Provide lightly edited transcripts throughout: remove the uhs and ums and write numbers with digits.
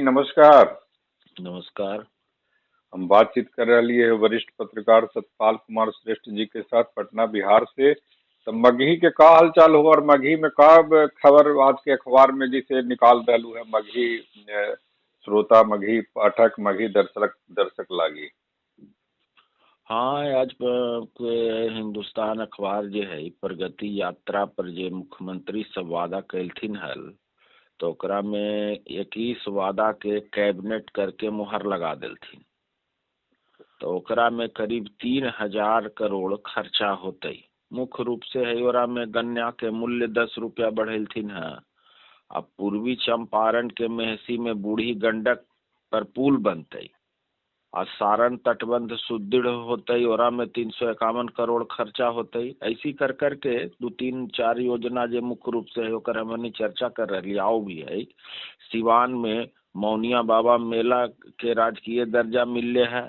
नमस्कार। नमस्कार। हम बातचीत कर रही है वरिष्ठ पत्रकार सतपाल कुमार श्रेष्ठ जी के साथ, पटना, बिहार से। तो मगही के का हालचाल हो और मगही में का खबर आज के अखबार में जिसे निकाल रहलू है मगही श्रोता, मगही पाठक, मगही दर्शक दर्शक लागी? हाँ, आज के हिंदुस्तान अखबार जे है, प्रगति यात्रा पर जे मुख्यमंत्री सब वादा कैलथिन हल, तो ओकरा में 21 वादा के कैबिनेट करके मुहर लगा देलथिन। तो ओकरा में करीब 3000 करोड़ खर्चा होतई। मुख्य रूप से है ओकरा में गन्ना के मूल्य 10 रुपया बढ़ेलथिन है। आ पूर्वी चंपारण के मेहसी में बूढ़ी गंडक पर पुल बनतई आ सारण तटबंध सुदृढ़ होतई, ओरा में 351 करोड़ खर्चा होतई। ऐसी कर करके दू, तीन, चार योजना जे मुख्य रूप से है, ओकर हमनी चर्चा कर रही। आओ भी है, सिवान में मौनिया बाबा मेला के राजकीय दर्जा मिलले है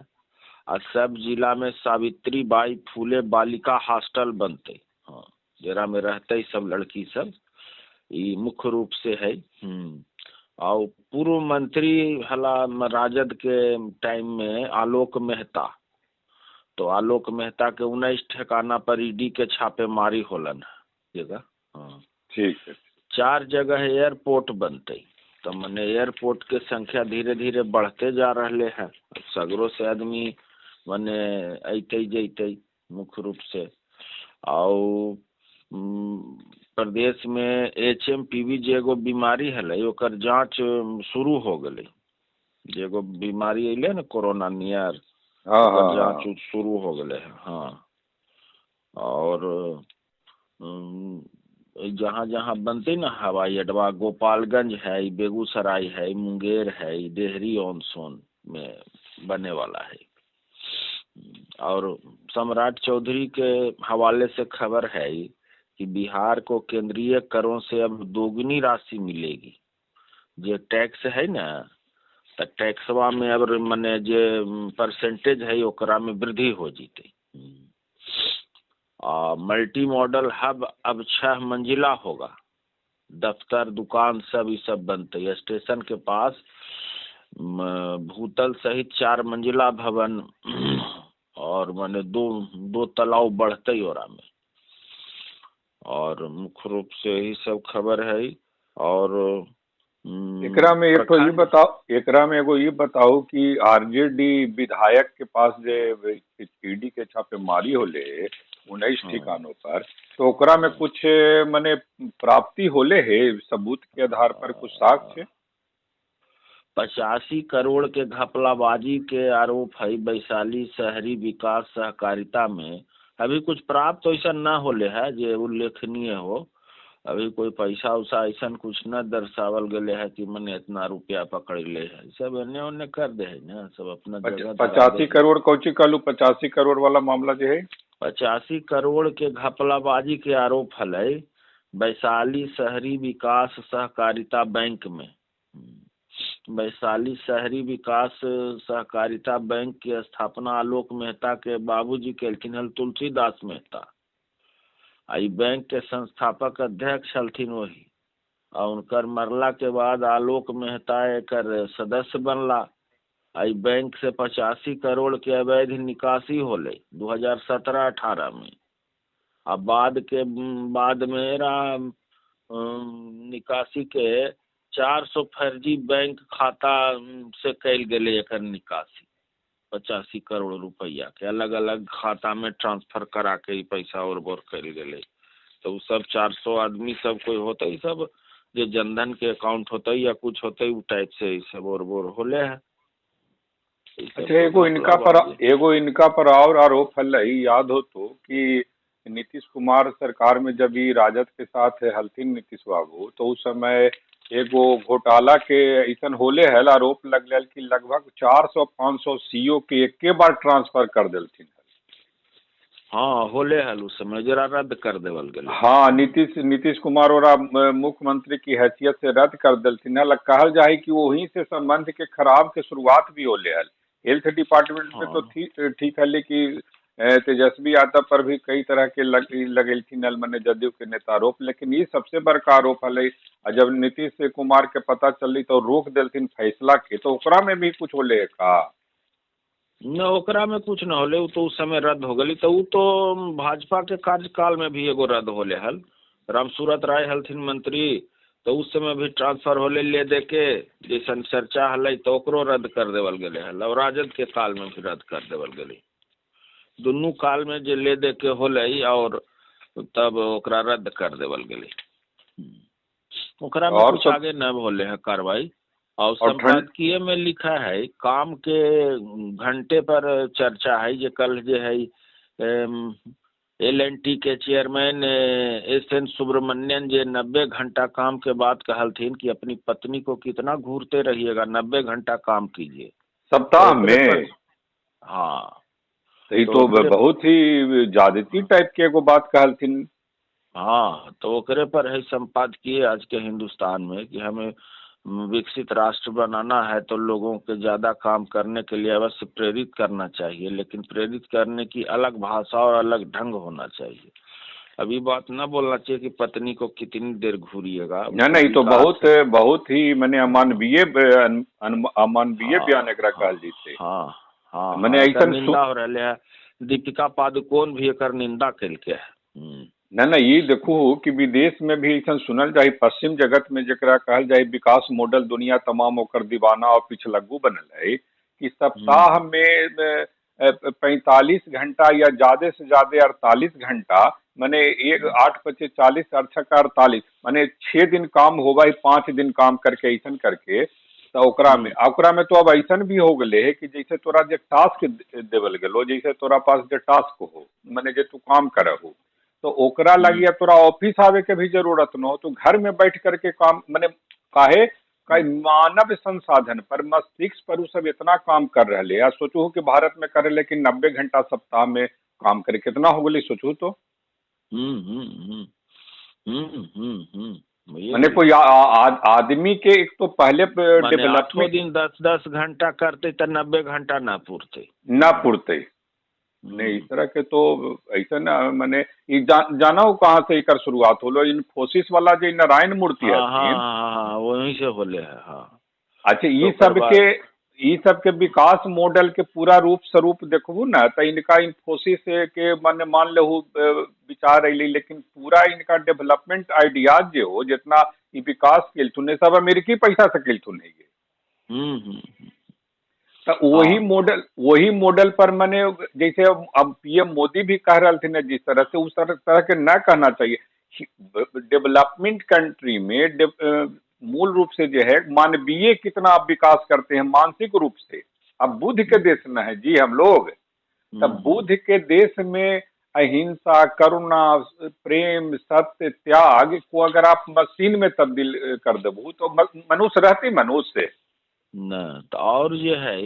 आ सब जिला में सावित्री बाई फूले बालिका हॉस्टल बनते, हाँ, जेरा में रहते सब लड़की सब। ई मुख्य रूप से है। और पूर्व मंत्री हला राजद के टाइम में आलोक मेहता, तो आलोक मेहता के 19 ठिकाना पर ईडी के छापेमारी होलन जगह, हाँ। ठीक है। चार जगह एयरपोर्ट बनते, तो मने एयरपोर्ट के संख्या धीरे धीरे बढ़ते जा रहे है। सगरो से आदमी मने अइते जैते मुख्य रूप से। और प्रदेश में एचएमपीवी जे एगो बीमारी हलै, ओकर जांच शुरू हो गेलै। जे एगो बीमारी अइलै ने कोरोना नियर, ओकर जांच शुरू हो गेलै है, हाँ। और जहाँ जहाँ बनते ना हवाई अड्डा, गोपालगंज है, बेगूसराय है, मुंगेर है, डेहरी ऑन सोन में बने वाला है। और सम्राट चौधरी के हवाले से खबर है कि बिहार को केंद्रीय करों से अब दोगुनी राशि मिलेगी। जे टैक्स है ना, तो टैक्सवा में अब मने जे परसेंटेज है, ओकरा में वृद्धि हो जीते। आ मल्टी मॉडल हब अब 6 मंजिला होगा। दफ्तर, दुकान सब, ई सब बनते। स्टेशन के पास भूतल सहित चार मंजिला भवन और माने दो दो तलाव बढ़ते ओरा में। और मुख्य रूप से यही सब खबर है और एकरा में एक तो ये प्रखंड बताओ, एकरा में एगो ये बताओ कि आरजेडी विधायक के पास जे ईडी के छापेमारी होले 19 ठिकानों पर, तो ओकरा में कुछ मने प्राप्ति होले है, सबूत के आधार पर कुछ साक्ष्य? 85 करोड़ के घपलाबाजी के आरोप है वैशाली शहरी विकास सहकारिता में। अभी कुछ प्राप्त ऐसा न होले है जे उल्लेखनीय हो। अभी कोई पैसा उसा ऐसा कुछ न दर्शावल गेले है कि मने इतना रुपया पकड़ ले है। सब एने ओने कर दे है ना, सब अपना जगह धरा दे 85 है। करोड़ कौची कहलू? 85 करोड़ वाला मामला जो है? 85 करोड़ के घपलाबाजी के आरोप हलै वैशाली शहरी विकास सहकारिता बैंक में। वैशाली शहरी विकास सहकारिता बैंक के स्थापना आलोक मेहता के बाबूजी केलखिन हल, तुलसीदास मेहता। आ ई बैंक के संस्थापक अध्यक्ष हलथिन वही। आ उनकर मरला के बाद आलोक मेहता एकर सदस्य बनला। आ ई बैंक से 85 करोड़ के अवैध निकासी होले 2017-18 में। आ बाद में एरा निकासी के 400 फर्जी बैंक खाता से कैल गेलै एकर निकासी। 85 करोड़ रुपया के अलग अलग खाता में ट्रांसफर करा के ई पैसा और बोर कैल गेलै। तो उ सब 400 आदमी सब कोई होते, ई सब जे जनधन के अकाउंट होते या कुछ होते, उ टाइप से ई सब और बोर होले है ई सब। अच्छा, एगो इनका पर घपलाबाजी। एगो इनका पर और आरोप हलई, याद हो तो, कि नीतीश कुमार सरकार में जब ई राजद के साथ हलथिन नीतीश बाबू, तो उस समय एगो घोटाला के ऐसन होले हल, आरोप लगले हल कि लगभग 400-500 सीओ के एके बार ट्रांसफर कर देलथिन। हाँ, होले हल उस समय, जरा रद्द कर देवल गेलै। हाँ, नीतीश नीतीश कुमार और मुख्यमंत्री की हैसियत से रद्द कर देलथिन हल। कहल जाए कि वहीं से संबंध के खराब के शुरुआत भी होले हल। हेल्थ डिपार्टमेंट में तो ठीक ठीक है कि तेजस्वी यादव पर भी कई तरह के लगेलथिन हल मने जदयू के नेता आरोप, लेकिन ये सबसे बड़का आरोप हलै। आ जब नीतीश कुमार के पता चलली तो रोक देलथिन फैसला के, तो ओकरा में भी कुछ होले का? न, ओकरा में कुछ न होले, उ तो उस समय रद्द हो गई। तो उ तो भाजपा के कार्यकाल में भी एगो रद्द होले हल, रामसूरत राय हलथिन मंत्री, तो उस समय भी ट्रांसफर होले ले दे के जैसन चर्चा हलै तो ओकरो रद्द कर देवल गेले हल, और राजद के काल में भी रद्द कर देवल गेलै। दुनू काल में जे ले दे के होलै और तब ओकरा रद्द कर देवल गेलै, ओकरा में कुछ आगे न होले है कार्रवाई। और संपादकीय में लिखा है काम के घंटे पर चर्चा है, जे कल जे है LNT के चेयरमैन SN Subramanian जे 90 घंटा काम के बाद कहलथिन कि अपनी पत्नी को कितना घूरते रहिएगा, 90 घंटा काम कीजिए सप्ताह में। हाँ, तो बहुत ही ज्यादती टाइप के एगो बात कहलथिन। हाँ, तो ओकरे पर है संपादकीय आज के हिंदुस्तान में कि हमें विकसित राष्ट्र बनाना है तो लोगों के ज्यादा काम करने के लिए अवश्य प्रेरित करना चाहिए, लेकिन प्रेरित करने की अलग भाषा और अलग ढंग होना चाहिए। अभी बात न बोलना चाहिए कि पत्नी को कितनी देर घूरिएगा। नहीं नहीं, तो बहुत बहुत ही मैंने अमानवीय अमानवीय बयान एकरा कहल जैते। हाँ हाँ, मैंने ऐसा निंदा हो रहा है, दीपिका पादुकोण भी एकर निंदा कलके है। न न, ये देखू कि विदेश में भी ऐसा सुनल जाए, पश्चिम जगत में जकरा कहल जाए विकास मॉडल, दुनिया तमाम ओकर दीवाना और पिछलग्गू बनल है कि सप्ताह में 45 घंटा या ज्यादा से ज्यादा 48 घंटा, माने 1 8 5 40 8 6 48, माने 6 दिन काम होगा, 5 दिन काम करके ऐसा करके। तो ओकरा में तो अब ऐसा भी हो गए है कि जैसे तोरा जे टास्क देवल गेलो, जैसे तोरा पास जे टास्क हो माने जे तू काम करहु, तो ओकरा लगी अब तोरा ऑफिस आवे के भी जरूरत न हो, तो घर में बैठ करके काम, माने काहे का मानव संसाधन पर मस्तिष्क पर उ सब इतना काम कर रहे है। सोचू कि भारत में करे लेकिन 90 घंटा सप्ताह में काम करे, कितना हो गई सोचू तो। माने कोई आदमी के एक तो पहले डेवलपमेंट दिन 10-10 घंटा करते तो 90 घंटा ना पुरते, ना पुरते नहीं। इस तरह के तो ऐसा ना, माने जाना हो कहाँ से एकर शुरुआत होलो, इन्फोसिस वाला जो नारायण मूर्ति है। हाँ, वहीं से होले है। हाँ, अच्छा, ये सब के विकास मॉडल के पूरा रूप स्वरूप देखबू ना तो इनका इन्फोसिस के माने मान लेहु विचार अली, लेकिन पूरा इनका डेवलपमेंट आइडियाज जो हो, जितना विकास केलथुन सब अमेरिकी पैसा से केलथुन है। तो वही मॉडल पर मैंने जैसे अब पीएम मोदी भी कह रहे थे ना, जिस तरह से उस तरह के न कहना चाहिए। डेवलपमेंट कंट्री में मूल रूप से जो है मानवीय कितना आप विकास करते हैं मानसिक रूप से। अब बुद्ध के देश में है जी हम लोग, तब बुद्ध के देश में अहिंसा, करुणा, प्रेम, सत्य, त्याग को अगर आप मशीन में तब्दील कर देबू तो मनुष्य रहती मनुष्य न। तो और ये है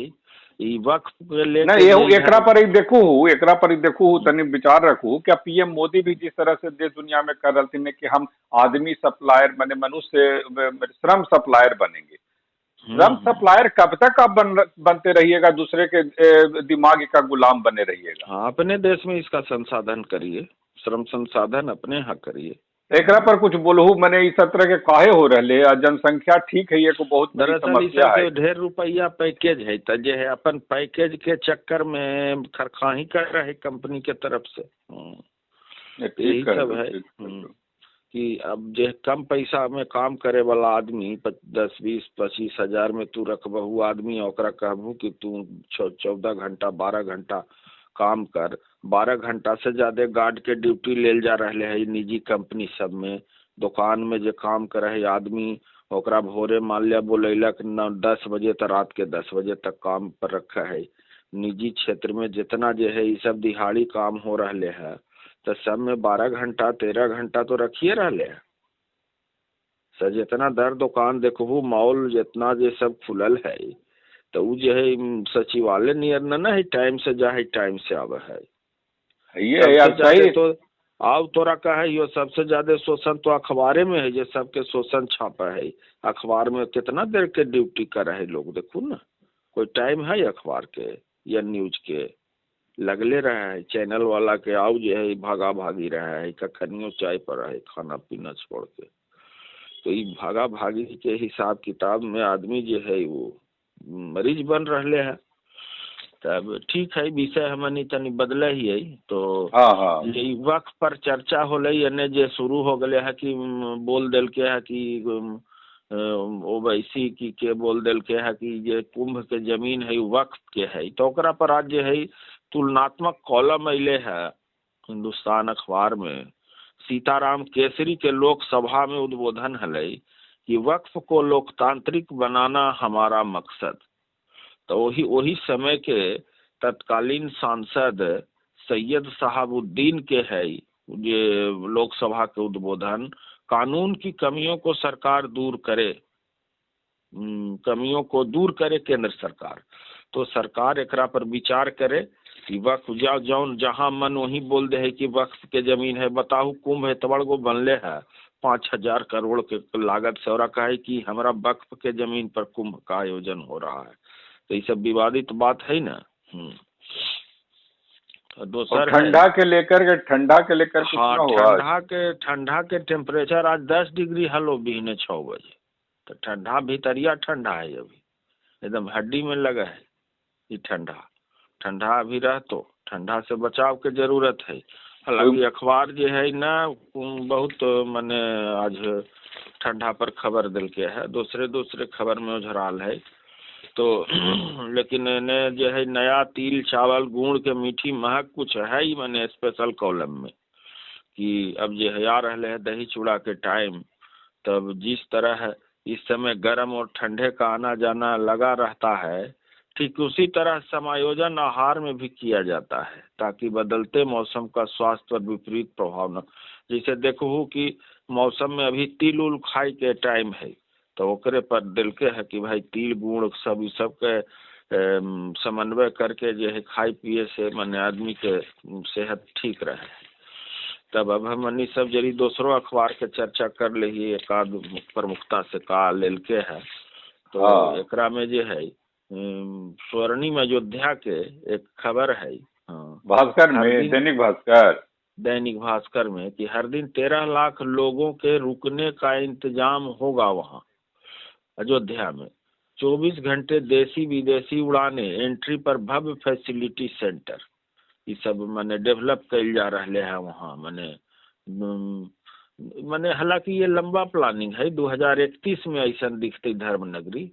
ई वक्फ के लेके नहीं, एकरा पर ही देखू, एकरा पर ही देखू, तनी विचार रखू। क्या पीएम मोदी भी जिस तरह से देश दुनिया में कर रहे थे कि हम आदमी सप्लायर बने, मनुष्य श्रम सप्लायर बनेंगे। श्रम सप्लायर कब तक आप बनते रहिएगा, दूसरे के दिमाग का गुलाम बने रहिएगा। हाँ, अपने देश में इसका संसाधन करिए, श्रम संसाधन अपने यहाँ करिए। एकरा पर कुछ बोलहु, मैंने इस तरह के काहे हो रहे है, जनसंख्या ठीक है, ये को बहुत बड़ी समस्या है। ढेर रुपया पैकेज है तो जे है अपन पैकेज के चक्कर में खरखाही कर रहे कंपनी के तरफ से। यही सब है कि अब जे कम पैसा में काम करे वाला आदमी 10, 20, 25 हजार में तू रखबहु आदमी, ओकरा कहबू कि तू 14 घंटा 12 घंटा काम कर, 12 घंटा से ज्यादा गार्ड के ड्यूटी लेल जा रहे है निजी कंपनी सब में। दुकान में जो काम करे है आदमी, ओकरा भोरे मान लिया बोलैलक 9-10 बजे तो रात के 10 बजे तक काम पर रखा है। निजी क्षेत्र में जितना जो है ये सब दिहाड़ी काम हो रहे है तो सब में 12 घंटा 13 घंटा तो रखिए रहे है सर। जितना दर दुकान देखबू मॉल जितना जे सब खुलल है तो उ जो है सचिवालय नियर न ना है, टाइम से जा है टाइम से आवे है। ये यार सही तो आव तोरा कहे यो सबसे ज्यादा शोषण तो अखबारे में है, जे सबके शोषण छापा है अखबार में। कितना देर के ड्यूटी कर रहे लोग देखो ना, कोई टाइम है अखबार के या न्यूज के? लगले रहे है। चैनल वाला के आउ जे है भागा भागी रहे है, कखनियो चाय पर है खाना पीना छोड़ के। तो ई भागा भागी के हिसाब किताब में आदमी जो है वो मरीज बन रहे है। तब ठीक है, विषय हमनी तनी बदले ही है। तो हाँ हाँ, ये वक्फ पर चर्चा होले, यानी जे शुरू हो गए है कि बोल दिल के है कि ओवैसी की के बोल दिल के है कि ये कुंभ के जमीन है वक्फ के है। तो ओकरा पर आज जे है तुलनात्मक कॉलम अले है हिंदुस्तान अखबार में। सीताराम केसरी के लोकसभा में उद्बोधन हलै कि वक्फ को लोकतांत्रिक बनाना हमारा मकसद। तो वही वही समय के तत्कालीन सांसद सैयद साहबुद्दीन के है ये लोकसभा के उद्बोधन, कानून की कमियों को सरकार दूर करे, कमियों को दूर करे केंद्र सरकार। तो सरकार एकरा पर विचार करे कि वक्फ जौन जहाँ मन वही बोल दे है कि वक्फ के जमीन है। बताहू कुंभ है तबड़ गो बनले है 5,000 करोड़ के लागत से, और कहे कि हमारा वक्फ के जमीन पर कुंभ का आयोजन हो रहा है। तो ये सब विवादित बात है ना। दोसर ठंडा के लेकर के, ठंडा के लेकर हाँ, ठंडा के टेम्परेचर आज 10 डिग्री हलो बिहने 6 बजे। तो ठंडा भीतरिया ठंडा है, अभी एकदम हड्डी में लगा है ये ठंडा। ठंडा अभी रह तो ठंडा से बचाव के जरूरत है। हालांकि अखबार जो है ना बहुत माने आज ठंडा पर खबर दिल के है, दूसरे दूसरे खबर में उझराल है। तो लेकिन ने जो है नया तिल चावल गुड़ के मीठी महक कुछ है ही माने स्पेशल कॉलम में कि अब जो है आ रहे है दही चूड़ा के टाइम। तब जिस तरह इस समय गर्म और ठंडे का आना जाना लगा रहता है, ठीक उसी तरह समायोजन आहार में भी किया जाता है ताकि बदलते मौसम का स्वास्थ्य पर विपरीत प्रभाव न। जैसे देखो कि मौसम में अभी तिल उल खाए के टाइम है, तो ओकरे पर दिल के है कि भाई तिल गुड़ सब सब के समन्वय करके जो है खाए पिए से माने आदमी के सेहत ठीक रहे। तब अब हमनी सब जरी दूसरों अखबार के चर्चा कर ली एक आध प्रमुखता से का लेल के है। तो एकरा में जो है स्वर्णिम अयोध्या के एक खबर है भास्कर में, दैनिक भास्कर, दैनिक भास्कर में कि हर दिन 13 लाख लोगों के रुकने का इंतजाम होगा वहाँ अयोध्या में। 24 घंटे देसी विदेशी उड़ाने, एंट्री पर भव्य फैसिलिटी सेंटर, ये सब माने डेवलप कइल जा रहे है वहाँ। माने माने हालांकि ये लंबा प्लानिंग है, 2031 में ऐसा दिखती धर्मनगरी,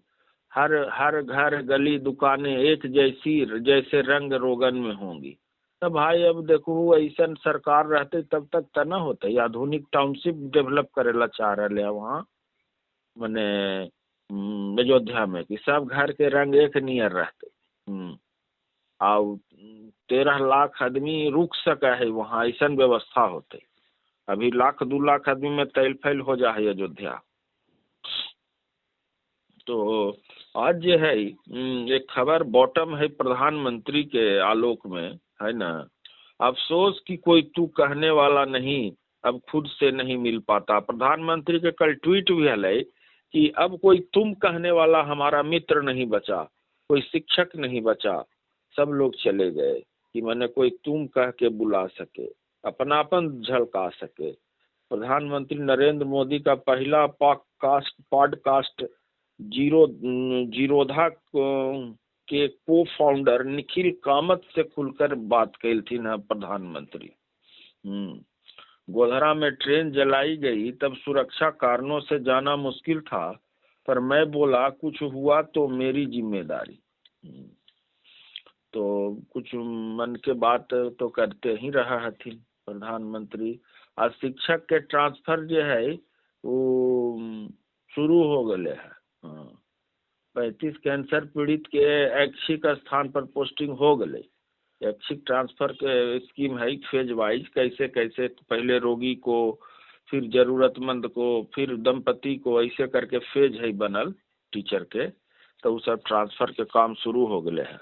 हर हर घर गली दुकानें एक जैसी जैसे रंग रोगन में होंगी। तब भाई अब देखो ऐसा सरकार रहते तब तक त न होते। आधुनिक टाउनशिप डेवलप करेला चाह रहे है वहाँ माने अयोध्या में कि सब घर के रंग एक नियर रहते। और 13 लाख आदमी रुक सका है वहाँ, ऐसा व्यवस्था होते। अभी लाख 2 लाख आदमी में तैल फैल हो जाए अयोध्या। तो आज जो है एक खबर बॉटम है प्रधानमंत्री के आलोक में है ना, अफसोस कि कोई तू कहने वाला नहीं, अब खुद से नहीं मिल पाता। प्रधानमंत्री के कल ट्वीट भी है कि अब कोई तुम कहने वाला हमारा मित्र नहीं बचा, कोई शिक्षक नहीं बचा, सब लोग चले गए कि मैंने कोई तुम कह के बुला सके, अपनापन झलका सके। प्रधानमंत्री नरेंद्र मोदी का पहला पॉडकास्ट जीरोधा के को फाउंडर निखिल कामत से खुलकर बात कैलथिन है प्रधानमंत्री। गोधरा में ट्रेन जलाई गई तब सुरक्षा कारणों से जाना मुश्किल था, पर मैं बोला कुछ हुआ तो मेरी जिम्मेदारी। तो कुछ मन के बात तो करते ही रहा हथिन प्रधानमंत्री। आज शिक्षक के ट्रांसफर जो है वो शुरू हो गए है। 35 कैंसर पीड़ित के ऐच्छिक स्थान पर पोस्टिंग हो गए। ऐच्छिक ट्रांसफर के स्कीम है फेज वाइज, कैसे कैसे पहले रोगी को, फिर जरूरतमंद को, फिर दंपति को, ऐसे करके फेज है बनल टीचर के। तो वो सब ट्रांसफर के काम शुरू हो गए हैं।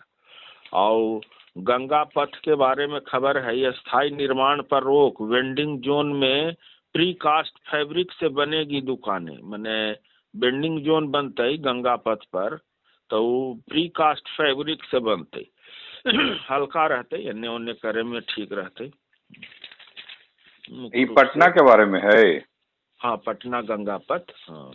और गंगा पथ के बारे में खबर है, स्थायी निर्माण पर रोक, वेंडिंग जोन में प्री कास्ट फैब्रिक से बनेगी दुकानें। माने वेंडिंग जोन बनते गंगा पथ पर तो वो प्री कास्ट फैब्रिक से बनते। हल्का रहते, एन्ने ओन्ने करे में ठीक रहते। ये पटना के बारे में है? हाँ, पटना गंगा पथ। हाँ,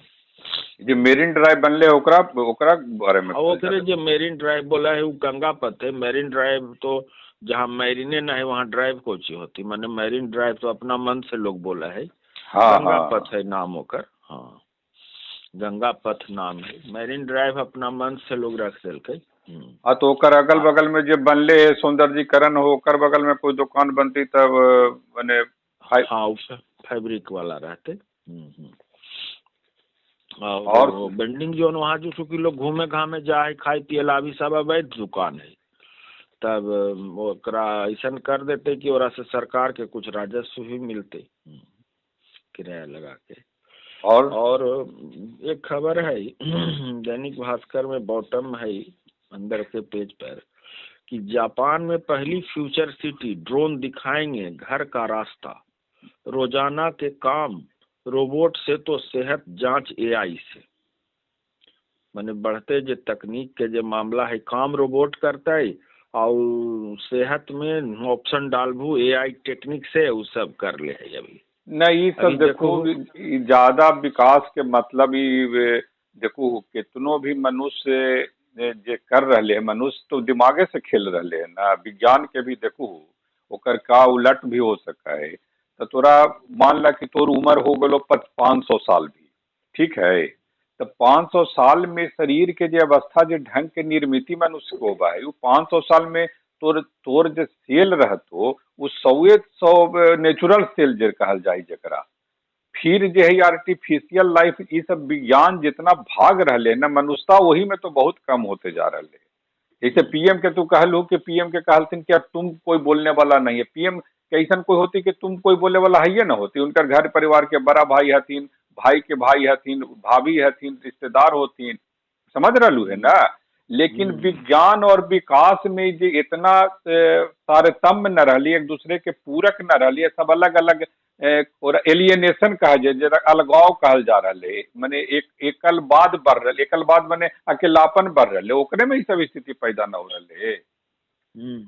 जो मेरीन ड्राइव बनले ओकरा ओकरा बारे में। ओकरे जो मेरीन ड्राइव बोला है वो गंगा पथ है। मेरीन ड्राइव तो जहाँ मैरीने न है वहाँ ड्राइव कोची होती, माने मेरीन ड्राइव तो अपना मन से लोग बोला है। हाँ, गंगा हाँ। पथ है नाम ओकर। हाँ, गंगा पथ नाम है, मेरीन ड्राइव अपना मन से लोग रख देलकै। हाँ, तो ओकर अगल बगल में जो बनले है सौंदर्यीकरण हो, ओकर बगल में कोई दुकान बनती तब माने। हाँ, फैब्रिक वाला रहते। और वेंडिंग जोन वहाँ जो चूँकि लोग घूमे घामे जाए खाए पिए ला, अभी सब अवैध दुकान है, तब ओकरा ऐसा कर देते कि ओरा से सरकार के कुछ राजस्व भी मिलते किराया लगा के। और एक खबर है दैनिक भास्कर में बॉटम है अंदर के पेज पर कि जापान में पहली फ्यूचर सिटी, ड्रोन दिखाएंगे घर का रास्ता, रोजाना के काम रोबोट से तो सेहत जांच एआई से। माने बढ़ते जो तकनीक के जो मामला है, काम रोबोट करता है और सेहत में ऑप्शन डालबू एआई टेक्निक से वो सब कर ले है अभी। नहीं, ये सब देखो ज्यादा विकास के मतलब ही देखो कितनो भी मनुष्य जे कर रहे है, मनुष्य तो दिमागे से खेल रहे है ना। विज्ञान के भी देखो ओकर का उलट भी हो सका है। तो तोरा मान ला कि तोर उम्र हो गलो 500 साल भी, ठीक है, तो 500 साल में शरीर के जो अवस्था जो ढंग के निर्मित मनुष्य को होगा है, वो 500 साल में तोर तोर जो सेल रहतो वो 100 नेचुरल सेल जे कहल जाए जकरा, फिर जे है आर्टिफिशियल लाइफ, ये सब विज्ञान जितना भाग रहे ना मनुष्यता वही में तो बहुत कम होते जा रहे है। जैसे पीएम के तू कहलू कि पीएम के कहलथिन कि अब तुम कोई बोलने वाला नहीं है। पीएम कैसन कोई होती कि तुम कोई बोले वाला है ना होती, उनका घर परिवार के बड़ा भाई हथिन, भाई के भाई हथिन, भाभी हथिन, रिश्तेदार होथिन, समझ रहलू है ना। लेकिन विज्ञान और विकास में जो इतना तारतम्य न रही, एक दूसरे के पूरक न रही, सब अलग अलग और एलियनेशन कहा जाए, जरा अलगाव कहल जा रहा है, माने एक एकलवाद बढ़ रहा, एकलवाद माने अकेलापन बढ़ रहा है, ओकरे में ही सब स्थिति पैदा न हो रहा है।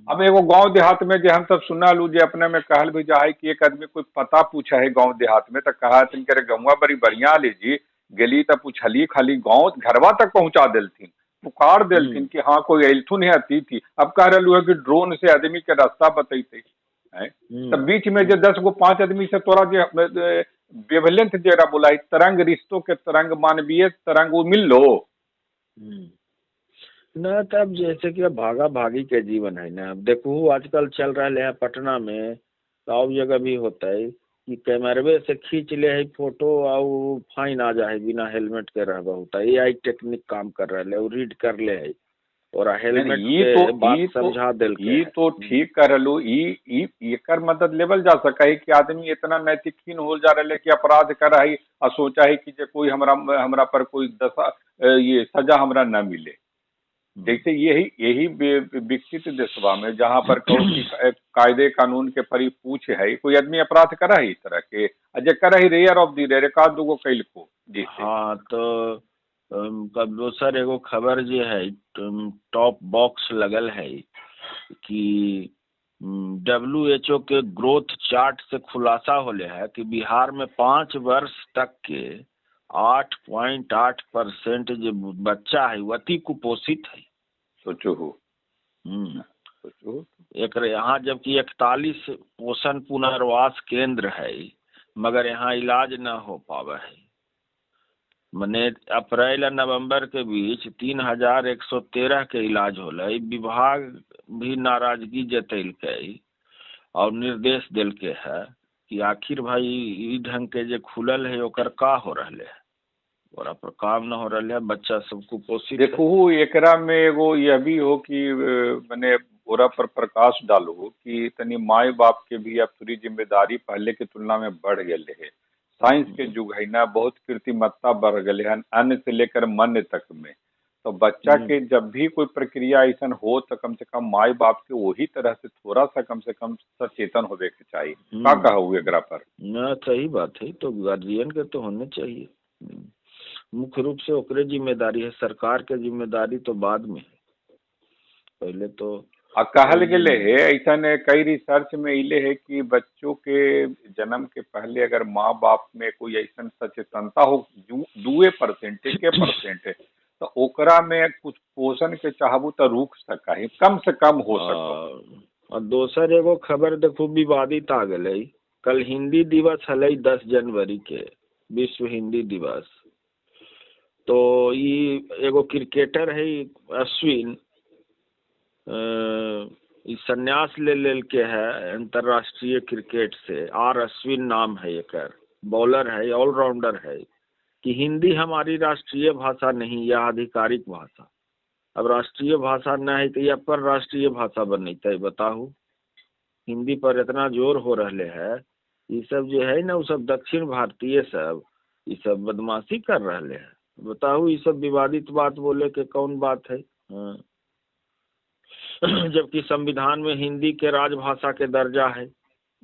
अब एगो गांव देहात में जो हम सब सुनल जे अपने में कहल भी जा है कि एक आदमी कोई पता पूछा है गांव देहात में, तो कहा करे गहुआ बड़ी बढ़िया लीजी गेली तो पूछली खाली गाँव घरवा तक पहुंचा देलथिन, पुकार देलथिन कि हाँ कोई अयलथुन है अतिथि। अब कह रहा है कि ड्रोन से आदमी के रास्ता बतैते है, तो बीच में जो 10 गो 5 आदमी से तोरा जो वेवलेंथ जरा बोला तरंग, रिश्तों के तरंग, मानवीय तरंग, वो मिल लो ना। तब जैसे कि अब भागा भागी के जीवन है ना। अब देखो आजकल चल रहा है पटना में, सब जगह भी होता है कि कैमरवे से खींच ले है फोटो और फाइन आ जाए बिना हेलमेट के रह होता है। एआई टेक्निक काम कर रहा है, रीड कर ले है और हेलमेट ये के बात समझा देल। ये तो ठीक कर रहलू, ई एकर मदद लेवल जा सका है कि आदमी इतना नैतिकहीन हो जा रहा है कि अपराध कर है और सोचा है कि जे कोई हमरा हमरा पर कोई दशा ये सजा हमरा न मिले। जैसे यही यही विकसित देशवा में जहाँ पर कायदे कानून के परिपूछ है, कोई आदमी अपराध करा है इस तरह के जे करा ही रेयर ऑफ the rare, एक आध दूगो कैल को जी। हाँ, तो दोसर एगो खबर जे है टॉप बॉक्स लगल है कि WHO के ग्रोथ चार्ट से खुलासा होले है कि बिहार में 5 वर्ष तक के 8.8% जो बच्चा है वो अति कुपोषित है। सोचो हो, सोचो एक यहाँ जबकि 41 पोषण पुनर्वास केंद्र है, मगर यहाँ इलाज न हो पावे है। मने अप्रैल और नवंबर के बीच 3113 के इलाज होला। विभाग भी नाराजगी जतैलकै और निर्देश देलके है कि आखिर भाई ई ढंग के जे खुलल है ओकर का हो रहा है, ओकरा पर काम न हो रहा है, बच्चा सब कुपोषित। देखो एकरा में एगो यह भी हो कि मने ओरा पर प्रकाश डालू कि तनी माए बाप के भी अब थोड़ी जिम्मेदारी पहले के तुलना में बढ़ गए है। साइंस के युग है ना, बहुत कृत्रिमता बढ़ गए हैं अन्न से लेकर मन तक में। तो बच्चा के जब भी कोई प्रक्रिया ऐसा हो तो कम से कम माए बाप के वही तरह से थोड़ा सा कम से कम सचेतन होवे के चाहिए। का कहू एकरा पर? ना सही बात है, तो गार्जियन के तो होने चाहिए मुख्य रूप से, ओकरे जिम्मेदारी है। सरकार के जिम्मेदारी तो बाद में है, पहले तो आ कहल गेले है, ऐसा ने कई रिसर्च में इले है कि बच्चों के जन्म के पहले अगर माँ बाप में कोई ऐसा सचेतनता हो 2% 1%, तो ओकरा में कुछ पोषण के चाहबू तो रुक सका है, कम से कम हो सका। और दोसर एगो खबर देखू विवादित आ गेलै। कल हिंदी दिवस हलै 10 जनवरी के, विश्व हिंदी दिवस। तो ई एगो क्रिकेटर है अश्विन, ई संन्यास ले लेल के है अंतरराष्ट्रीय क्रिकेट से। आर अश्विन नाम है एकर, बॉलर है, ऑलराउंडर है। कि हिंदी हमारी राष्ट्रीय भाषा नहीं, यह आधिकारिक भाषा। अब राष्ट्रीय भाषा न है तो ये अपन राष्ट्रीय भाषा बनते, बताहू। हिंदी पर इतना जोर हो रहे है, ये सब जो है ना वो सब दक्षिण भारतीय सब ये सब बदमाशी कर रहे है। बताहू ये सब विवादित बात बोले के कौन बात है। हाँ। जबकि संविधान में हिंदी के राजभाषा के दर्जा है,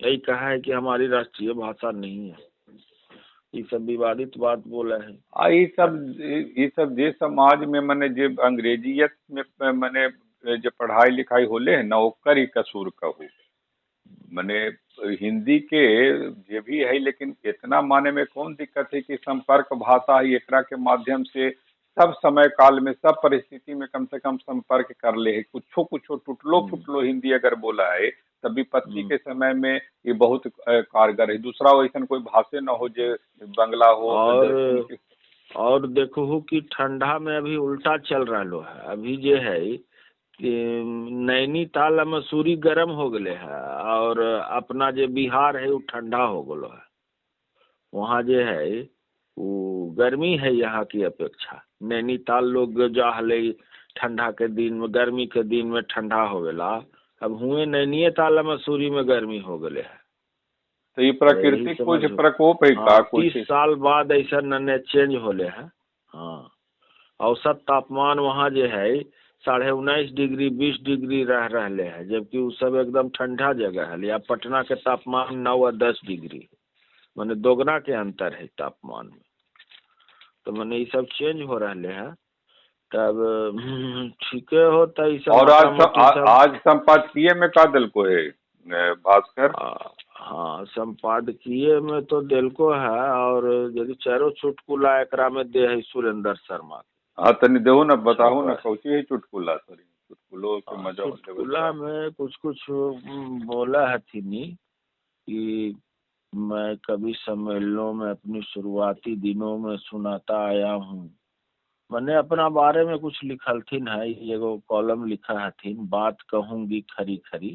यही कहा है कि हमारी राष्ट्रीय भाषा नहीं है। ये सब विवादित बात बोला है। आ ये सब जे समाज में मने जे अंग्रेजियत में मने जो पढ़ाई लिखाई होले है ना, ओकर ही कसूर कहू। मने हिंदी के जे भी है, लेकिन इतना माने में कौन दिक्कत है कि संपर्क भाषा है, एकरा के माध्यम से सब समय काल में सब परिस्थिति में कम से कम संपर्क कर ले है। कुछो कुछो टुटलो फुटलो हिंदी अगर बोला है तब विपत्ति के समय में ये बहुत कारगर है। दूसरा वैसन कोई भाषे न हो जे बंगला हो। और देखो कि ठंडा में अभी उल्टा चल रहा है। अभी जे है कि नैनीताल मसूरी गर्म हो गए है और अपना जो बिहार है वो ठंडा हो गलो है। वहाँ जे है वो गर्मी है यहाँ की अपेक्षा। नैनीताल लोग जा हले ठंडा के दिन में, गर्मी के दिन में ठंडा होवेला। अब हुए नैनीताल मसूरी में गर्मी हो गए है। तो ये प्राकृतिक कुछ प्रकोप है का? कुछ 30 साल बाद ऐसा नन्हे चेंज होले है। हाँ, औसत तापमान वहाँ जो है 19.5 डिग्री 20 डिग्री रह रहे है, जबकि वो सब एकदम ठंडा जगह है। या पटना के तापमान 9 और 10 डिग्री, माने दोगुना के अंतर है तापमान में। तो मैंने ये सब चेंज हो रहे है। तब ठीक हो तो ये सब। और आज संपादकीय में का दिल को है भास्कर? हाँ, संपादकीय में तो दिल को है। और यदि चारों चुटकुला एकरा में दे है सुरेंद्र शर्मा। हाँ तनी देहु ना, बताहु ना कौची है चुटकुला। सॉरी, चुटकुलो के मजा। चुटकुला में कुछ कुछ बोला हथिनी कि मैं कभी सम्मेलनों में अपनी शुरुआती दिनों में सुनाता आया हूँ। मैंने अपना बारे में कुछ लिखलथिन है, एगो कॉलम लिखा हथिन, बात कहूँगी खरी खरी।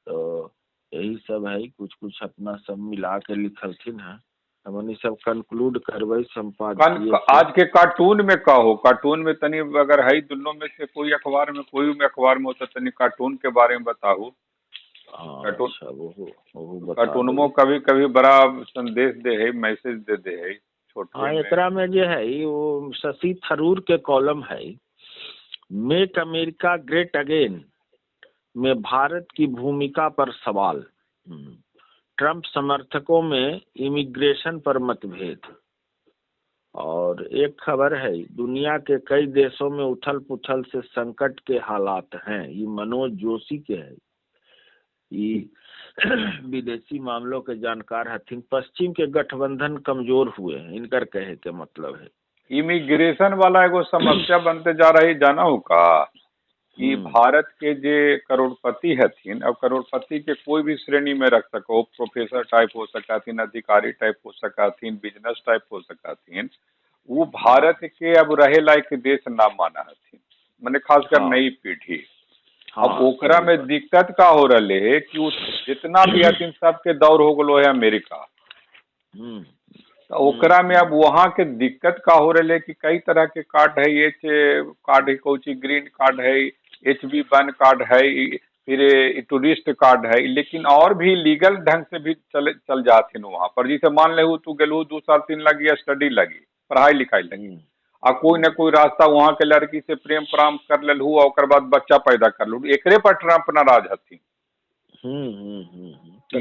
तो यही सब है, कुछ कुछ अपना सब मिला के लिखलथिन है। हमनी सब कंक्लूड करबै संपादकीय। आज के कार्टून में का हो? कार्टून में तनी अगर है दोनों में से कोई अखबार में, कोई में अखबार में हो तो तनी कार्टून के बारे में बताहू। कार्टून में कभी कभी बड़ा संदेश दे है, मैसेज दे दे है छोटे। हाँ, एकरा में जो है वो शशि थरूर के कॉलम है, मेक अमेरिका ग्रेट अगेन में भारत की भूमिका पर सवाल, ट्रम्प समर्थकों में इमिग्रेशन पर मतभेद। और एक खबर है, दुनिया के कई देशों में उथल पुथल से संकट के हालात हैं। ये मनोज जोशी के है, ये विदेशी मामलों के जानकार हथिन। पश्चिम के गठबंधन कमजोर हुए हैं, इनकर कहे के मतलब है। इमिग्रेशन वाला एगो समस्या बनते जा रही, जाना हो का कि भारत के जे करोड़पति हथिन, अब करोड़पति के कोई भी श्रेणी में रख सको, प्रोफेसर टाइप हो सकथिन, अधिकारी टाइप हो सकथिन, बिजनेस टाइप हो सकथिन, वो भारत के अब रहे लायक देश ना माना हथिन, माने खासकर नई पीढ़ी। अब ओकरा में दिक्कत का हो रहा है कि जितना भी हथिन सबके दौर हो गलो है अमेरिका। तो ओकरा में अब वहाँ के दिक्कत का हो रहा है कि कई तरह के कार्ड है, एच कार्ड है, कोची ग्रीन कार्ड है, HB-1 card है, फिर टूरिस्ट कार्ड है, लेकिन और भी लीगल ढंग से भी चल चल जाते हैं वहाँ पर। जैसे मान ले तू गेलू 2 साल 3 लगी स्टडी लगी, पढ़ाई लिखाई लगी, आ कोई न कोई रास्ता वहाँ के लड़की से प्रेम प्राम कर लेलू और ओकर बाद बच्चा पैदा कर लू, एकरे पर ट्रम्प नाराज हथिन।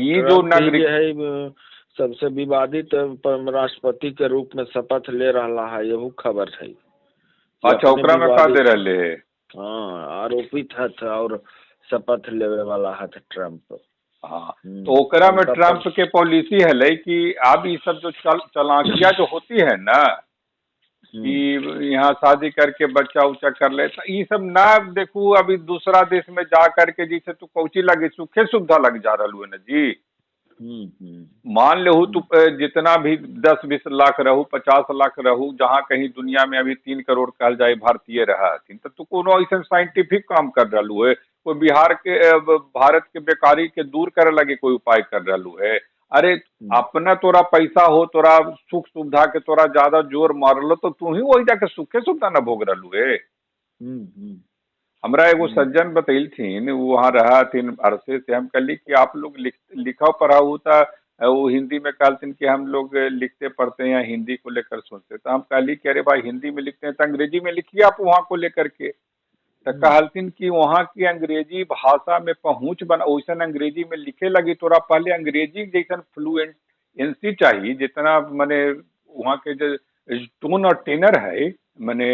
ये जो नागरिक है सबसे विवादित राष्ट्रपति के रूप में शपथ ले रहा है, यहू खबर है। अच्छा, ओकरा में का दे रहे है? हाँ, आरोपित है और शपथ लेवे वाला हथ ट्रम्प। हाँ, तो ओकरा में ट्रम्प के पॉलिसी है कि अब ये सब जो चलाकिया जो होती है ना कि यहाँ शादी करके बच्चा उच्चा कर ले, तो ये सब ना देखू अभी दूसरा देश में जा करके जैसे तू कौची लगे सुखे सुविधा लग जा रहा है ना जी। मान ले तू जितना भी 10-20 लाख रहू, 50 लाख रहू, जहाँ कहीं दुनिया में अभी 3 करोड़ कहल जाए भारतीय रहा, तो तू कोनो ऐसा साइंटिफिक काम कर रहा है, कोई बिहार के भारत के बेकारी के दूर करे लगे कोई उपाय कर रहा है। अरे अपना तोरा पैसा हो, तोरा सुख सुविधा के तोरा ज्यादा जोर मारलो तो तू ही वही जाके सुखे सुविधा न भोग रहा है। हमरा एगो सज्जन बतैलथिन, वहाँ रहा थीन अरसे से, हम कहली कि आप लोग लिखा पढ़ा होता, वो हिंदी में कहलथिन कि हम लोग लिखते पढ़ते हैं, हिंदी को लेकर सोचते। तो हम कहली कि अरे भाई हिंदी में लिखते हैं तो अंग्रेजी में लिखिए आप वहाँ को लेकर के। तो कहलथिन कि वहाँ की अंग्रेजी भाषा में पहुँच बना, वैसन अंग्रेजी में लिखे लगी तोरा पहले अंग्रेजी जैसन फ्लुएंसी चाहिए, जितना माने वहाँ के जो टोन और टेनर है, माने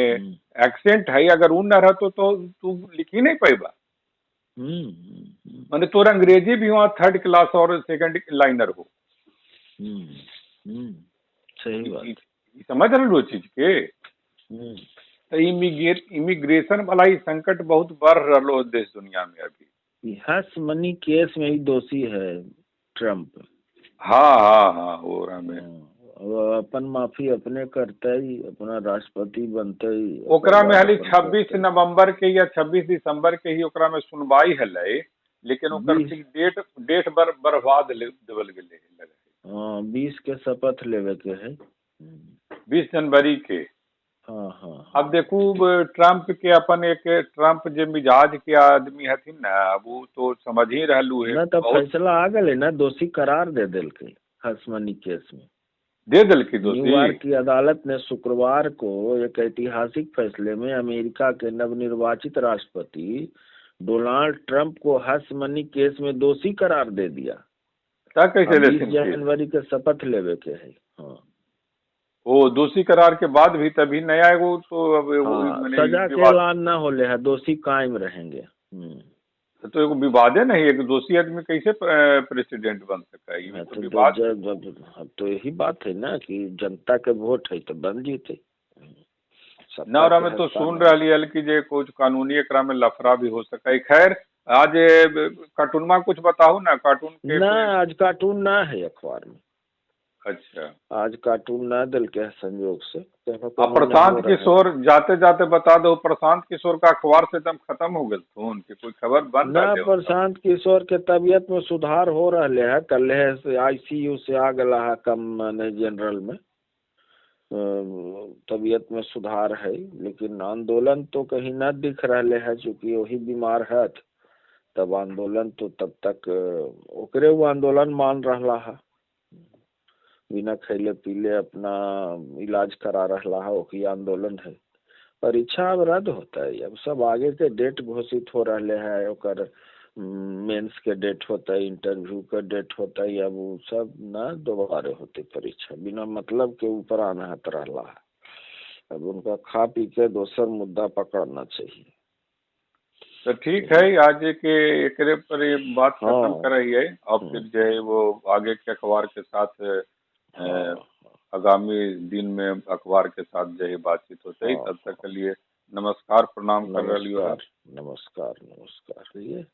एक्सेंट है, अगर उ न रहतो तो तू लिख ही नहीं पैबा। माने तोर अंग्रेजी भी वहाँ थर्ड क्लास और सेकंड लाइनर हो। सही बात। समझ रहे हो चीज के? तो इमिग्रेशन वाला ही संकट बहुत बढ़ रहा देश दुनिया में अभी। हस मनी केस में ही दोषी है ट्रम्प। हाँ हाँ हाँ, हो रहा में अपन माफी अपने करते ही, अपना राष्ट्रपति बनते ही। ओकरा में हाली 26 नवंबर के या 26 दिसंबर के ही ओकरा में सुनवाई हलै, लेकिन ओकर फिर डेट बढ़वा देवल गेलै। हाँ, 20 के शपथ लेवे के है, 20 जनवरी के। हाँ हाँ। अब देखू ट्रम्प के अपन एक ट्रम्प जे मिजाज के आदमी हथिन ना, अब वो तो समझ ही रहलू है ना। तो फैसला आ गए ना, दोषी करार दे देलकै हसमनी केस में, दे देलकै दोषी। न्यूयॉर्क की अदालत ने शुक्रवार को एक ऐतिहासिक फैसले में अमेरिका के नवनिर्वाचित राष्ट्रपति डोनाल्ड ट्रंप को हस मनी केस में दोषी करार दे दिया। कैसे? 20 जनवरी के शपथ लेवे के है। हाँ, वो दोषी करार के बाद भी तभी नया एगो तो अब हाँ, सजा के ऐलान न होले है, दोषी कायम रहेंगे। तो एगो विवादे नहीं, एक दोषी आदमी कैसे प्रेसिडेंट बन सकता है? तो विवाद अब तो यही बात है ना कि जनता के वोट है तो बन जीते ना। और हमें तो सुन रही है कि जे कुछ कानूनी एकरा में लफड़ा भी हो सका है। खैर आज कार्टून में कुछ बताओ ना, कार्टून के ना आज कार्टून ना है अखबार में। अच्छा, आज कार्टून ना दिल के संयोग से। प्रशांत किशोर जाते जाते बता दो, प्रशांत किशोर का अखबार से एकदम खत्म हो गए तो उनकी कोई खबर बंद ना। प्रशांत किशोर के तबीयत में सुधार हो रहा है, कल से आईसीयू से आ गया है कम माने जनरल में तबीयत में सुधार है, लेकिन आंदोलन तो कहीं ना दिख रहा है, चूँकि वही बीमार है तब आंदोलन तो तब तक ओकरे वो आंदोलन मान रहा है, बिना खैले पीले अपना इलाज करा रहा है, वही आंदोलन है। परीक्षा अब रद्द होता है, अब सब आगे के डेट घोषित हो रहे है, ओकर मेंस के डेट होता है, इंटरव्यू के डेट होता है, अब वो सब ना दोबारे होते परीक्षा, बिना मतलब के ऊपर आना रहा है। अब उनका खा पी के दोसर मुद्दा पकड़ना चाहिए। तो ठीक है, आज के एकरे पर ये बात खत्म कर रही है और फिर जो है वो आगे के अखबार के साथ आगामी दिन में अखबार के साथ जो है बातचीत होते है। तब तक के लिए नमस्कार, प्रणाम कर रही हो। नमस्कार, नमस्कार।